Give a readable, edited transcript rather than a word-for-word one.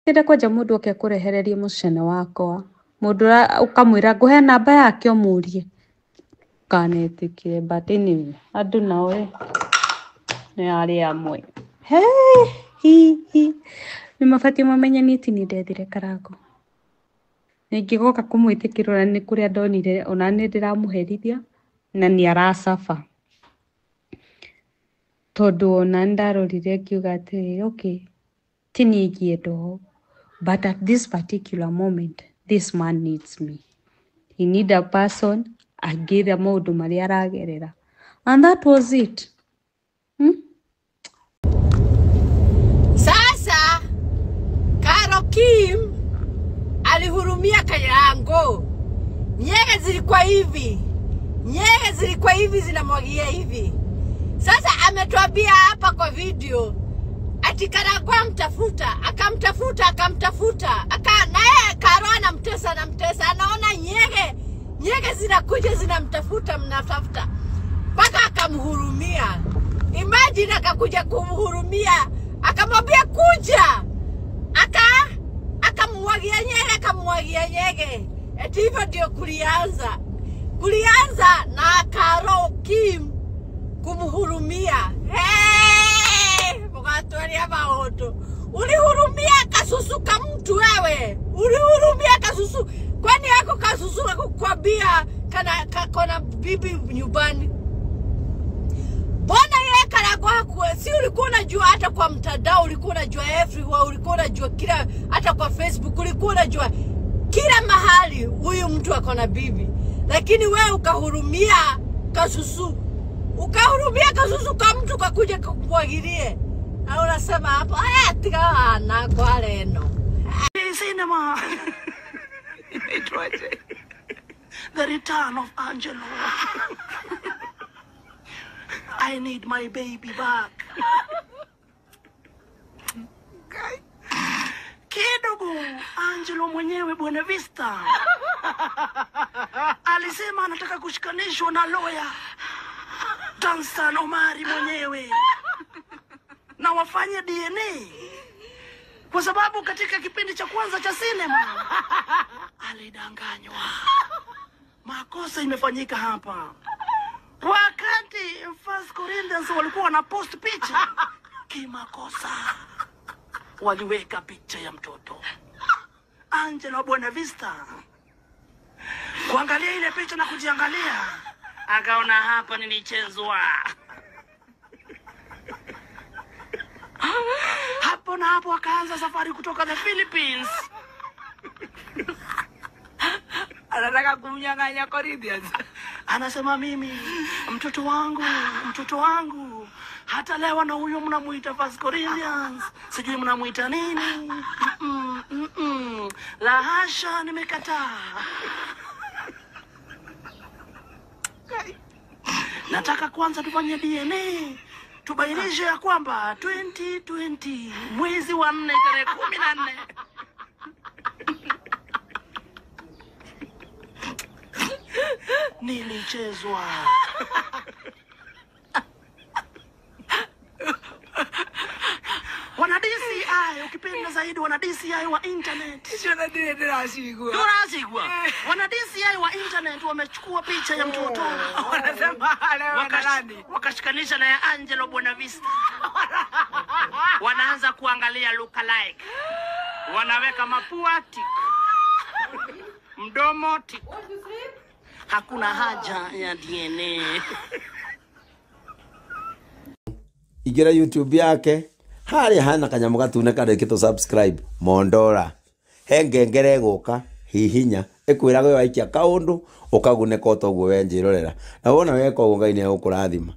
Ndĩrenda kwanja mũndũ oke kũrehererie mũcene wakwa. Mũndũ ũkamwĩra ngũhe namba yake ũmũrie. Kanetĩkĩre, but anyway, andũ nao ĩ nĩ arĩa amwe. Hey, hi, hi. Nĩ mabatiĩ mamenye niĩ ti niĩ ndethire Karango. Ningĩ goka kũmwĩtĩkĩra ona nĩ kũrĩa ndonire ona nĩ ndĩramũherithia na nĩ aracaba. Tondũ ona nĩ ndarorire ngiuga atĩrĩrĩ, okay, ti niĩ ingĩenda ũũ, but at this particular moment this man needs me. He need a person angĩra maũndũ marĩa aragerera. And that was it. Sasa Carol Kim alihurumia Karango. Nyege zilikuwa hivi, nyege zilikuwa hivi zinamwagia hivi. Sasa ametuambia hapa kwa video ati Karango amtafuta, akamtafuta, akamtafuta, aka naye Karo anamtesa, anamtesa, anaona nyege nyege zinakuja zinamtafuta, mnatafuta mpaka akamhurumia. Imagine akakuja kumhurumia, akamwambia kuja, akamwagia nyege, akamwagia nyege. Eti hivyo ndio kulianza, kulianza na Carol Kim kumhurumia. Hey, mukatwaria maundu. Ulihurumia kasusu ka mtu wewe, ulihurumia kasusu. Kwani yako kasusu kakukwambia kana kakona bibi nyumbani? Mbona yeye Karango hakuwa, si ulikuwa unajua hata kwa mtandao, ulikuwa unajua everywhere, ulikuwa unajua kila, hata kwa Facebook ulikuwa unajua kila mahali huyu mtu ako na bibi, lakini wewe ukahurumia kasusu, ukahurumia kasusu ka mtu kakuja kukumwagilie, na unasema hapo aya tiga na kwa leno Cinema. Inaitwaje? The Return of Angelo. I need my baby back. Kidogo Angelo mwenyewe Buena Vista alisema anataka kushikanishwa na lawyer Danstan Omari mwenyewe na wafanye DNA, kwa sababu katika kipindi cha kwanza cha sinema alidanganywa. Makosa imefanyika hapa. Wakati First Corinthians walikuwa wanapost picha kimakosa, waliweka picha ya mtoto Angelo Buena Vista. Kuangalia ile picha na kujiangalia, akaona hapa nilichezwa. Hapo na hapo akaanza safari kutoka the Philippines. Anataka kumnyang'anya Corinthians. Anasema mimi mtoto wangu, mtoto wangu hata lewa na huyo mnamuita First Corinthians, sijui mnamuita nini. La hasha, nimekataa. Nataka kwanza tufanye DNA tubainishe ya kwamba 2020 mwezi wa 4 tarehe 14 nilichezwa. Wana DCI, ukipenda zaidi wana DCI wa internet. Icio na ndire ndĩracigua. Ndũracigua? Wana DCI wa internet wamechukua picha ya mtoto. Wanasema leo na nani? Wakashikanisha na ya Angelo Buena Vista. Wanaanza kuangalia look alike. Wanaweka mapua tik, mdomo tik. Hakuna haja ya DNA. Ingĩra YouTube yake harĩa hana kanyamũ gatune karĩkĩtwo subscribe Mondora, he ngengere ĩgũka hihinya ĩkwĩraga waikia kaũndũ ũkagunĩka o toguo we njĩrorera, na wona weka ũguo Ngai nĩ egũkũrathima.